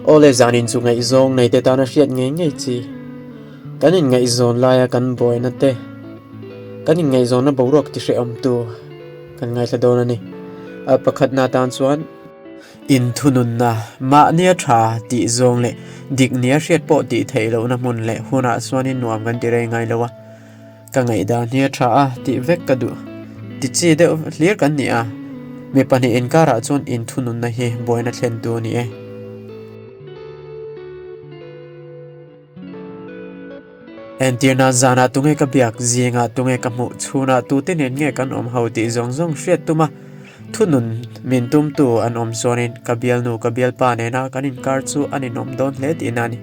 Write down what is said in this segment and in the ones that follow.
Aw le zanin chu ngaihzawng nei te tana hriat ngei ngei chi. Kan inngaihzawn laia kan buaina te, kan inngaihzawnna boruak ti hrehawmtu kan ngaithla dawn a ni. A pakhatna atan chuan inthununna, mahnia tha tih zawng leh dik nia hriat pawh tih theih lohna hmun leh hunah chuanin nuam kan ti rei ngai lo a. Ka ngaihdan hi a tha a tih vek ka duh. Ti chi deuh hlir kan ni a, mi pahnih inkarah chuan inthununna hi buaina thlentu a ni e. Entirna zanah tunge ka biak, zingah tunge ka hmuh, chhunah tute nen nge kan awm ho tih zawng zawng hriat tum a, thunun min tumtu an awm chuanin ka bialnu ka bialpa nena kan inkar chu a ninawm dawn hle tihna a ni.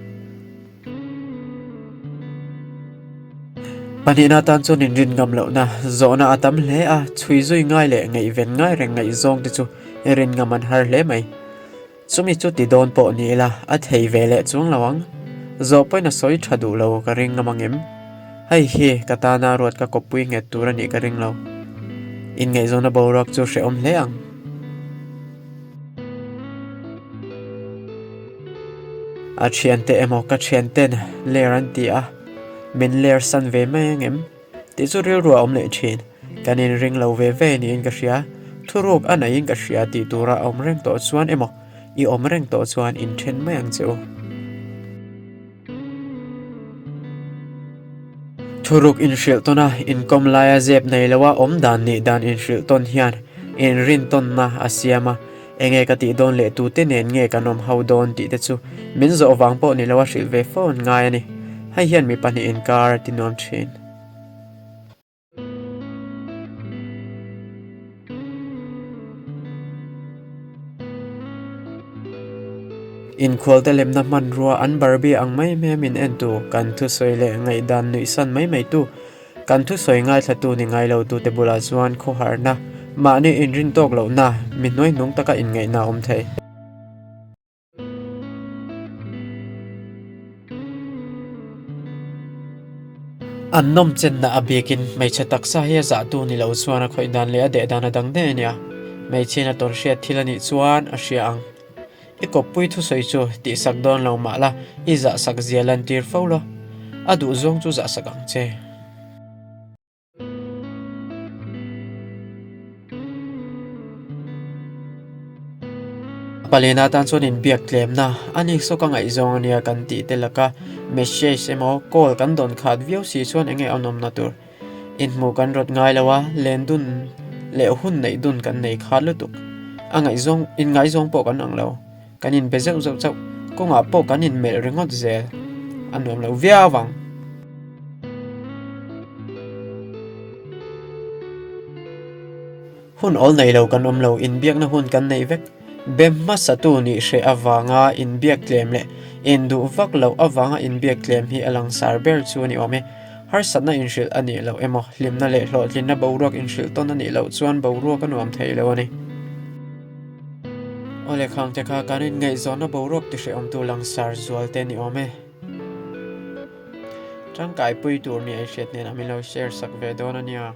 Pahnihna tan chuan inrin ngam lohna zawhna a tam hle a, chhui zui ngai leh ngaihven ngai reng ngaihzawng te chu rin ngam an har hle mai. Chumi chu ti dawn pawh ni ila a thei ve leh chuang lo ang. Zawh pawhin a sawi tha duh lo ka ring ngam ang em? Hei hi ka tana ruat ka kawppui nghet tur a nih ka ring lo. Inngaihzawnna boruak chu hrehawm hle ang. A thiante emaw ka thianten ler an ti a, min ler san ve mai ang em? Tih chu rilru a awm leh thin. Kan inring lo ve ve niin ka hria. Thuruk a neihin ka hria tih tura a awm reng tawh chuan emaw i awm reng tawh chuan inthen mai ang che u. Thuruk inhrilh tawn a, inkawm laia zep nei loa awm dan nih dan inhrilh tawn hian inrintawnna a siam a, enge ka tih dawn leh tute nen nge kan awm ho dawn tih te chu min zawh vang pawh ni loa hrilh ve fo an ngai a ni. Hei hian mi pahnih inkar a ti nuam thin. Inkhualte lemna hmanrua an Barbie ang mai mai min entu, kan thusawi leh ngaihdan nuihsan mai mai tu, kan thusawi ngaithlatu ni ngai lo tute bulah chuan khawharna, mahni inrin tawk lohna, mi hnuaihnung taka inngaihna a awm thei. An nawm chenna a biakin hmeichhe taksa hi a zahtu ni lo chuan a khawih dan leh a deh dan a dang daih a nia. Hmeichhiain a tawn hriat thil a nih chuan a hria ang. I kawppui thusawi chu tihsak dawn lo mah la, i zahsak zia lantir fo lo. A duhzawng chu zahsak ang che. Palena tan chuan inbiak tlemna a ni saw ka ngaihzawng a nia kan tih te laka message emaw call kan dawn khat viau si chuan enge a awmna tur. Inhmuh kan rawt ngai lo a, len dun leh hun neih dun kan nei khat lutuk. A ngaihzawng inngaihzawng pawh kan ang lo. Kan inbe zeuh zeuh chauh, kawngah pawh kan inmelh ringawt zel. A nuam lo viau ang. Hun awl nei lo kan awm lo, inbiakna hun kan neih vek. Be hmasatu nih hreh avanga inbiak tlem leh induh vak loh avanga inbiak tlem hi a langsar ber chu a ni awm e. Harsatna inhrilh a nih loh emaw, hlimna leh hlawhtlinna boruak inhrilh tawn a nih loh chuan boruak a nuam thei lo a ni. Aw le khang te kha kan inngaihzawnna boruak ti hrehawmtu langsar zual te ni awm e. Tangkaipui tur ni ei hriat nen ah min lo share sak ve dawn a nia.